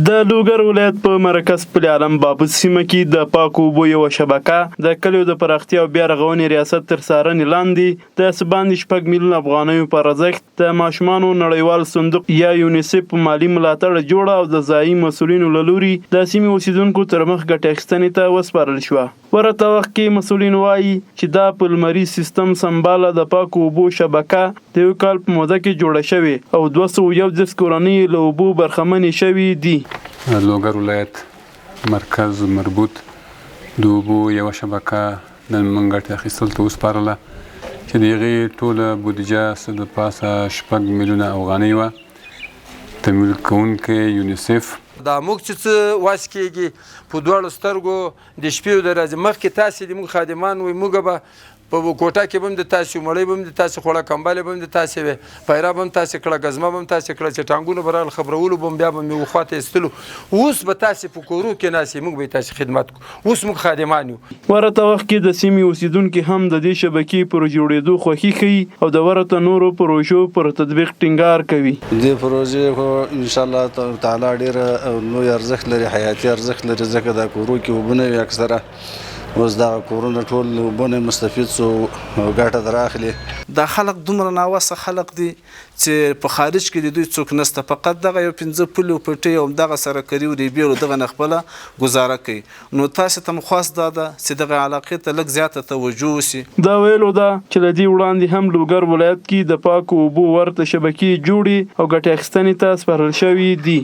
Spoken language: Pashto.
د لوګر ولایت په مرکز پل عالم بابوس سیمه کې د پاکو اوبو یوه شبکه د کلیو د پراختیا او بیا رغونې ریاست تر څارنې لاندې د څه باندې 6 میلیونه افغانیو په ارزښت د ماشومانو نړیوال صندوق یا یونیسف په مالي ملاتړ جوړه او د ځایي مسولینو له لوري د سیمې اوسیدونکو تر مخ ګټې اخیستنې ته وسپارل شوه. ورته وخت کې مسولین وايي چې دا په لمریز سیستم سمباله د پاکو اوبو شبکه د یو کال په موده کې جوړه شوې او 231 کورنۍ له اوبو برخمنې شوې دي. لوګر ولایت مرکز مربوط د اوبو یوه شبکه نن موږ ګټې اخیستل ته وسپارله چې د هغې ټوله بودیجه څه د پاسه 6 میلیونه افغانۍ وه. تمویل کوونکی یونیسف. دا موږ چې څه وس کېږي په دواړو سترګو د شپې او د ورځې. مخکې تاسې د موږ خادمان وئ، موږ به په کوټه کې به هم د تاسې مړۍ به هم د تاسې خوړه، کمبلې به هم د تاسې وې، پیرا به هم تاسې کړه، ګزمه به هم تاسې کړه. چې ټانګونه به راغل، خبرولو به هم، بیا به مې خواته ایستلو. اوس به تاسې په کورو کې ناست یئ، موږ به تاسې خدمت کو. اوس موږ خادمان یو. ورته وخت کې د سیمې اوسیدونکي هم د دې شبکې پر جوړېدو خوښي ښيي او د ورته نورو پروژو پر تطبیق ټینګار کوي. دې پروژې خو ان شاء الله تعالی ډېر لوی ارزښت لري، حیاتي ارزښت لري، ځکه دا کورو کې اوبه نه وي اکثره. اوس دغه کورونه ټول اوبه نه مستفید سو، ګټه در اخلي. دا خلک دومره ناوسه خلک دي چې په خارج کې د دوی څوک نشته. فقط دغه یو پنځه پلي او پټي او دغه سره کري او ریبي او دغه نه خپله ګزاره کوي. نو تاسو ته خواست دا ده چې دغه علاقې ته لږ زیاته توجه وشي. دا ویلو ده چې له دې وړاندې هم لوګر ولایت کې د پاکو اوبو ورته شبکې جوړې او ګټې اخیستنې ته سپارل شوې دي.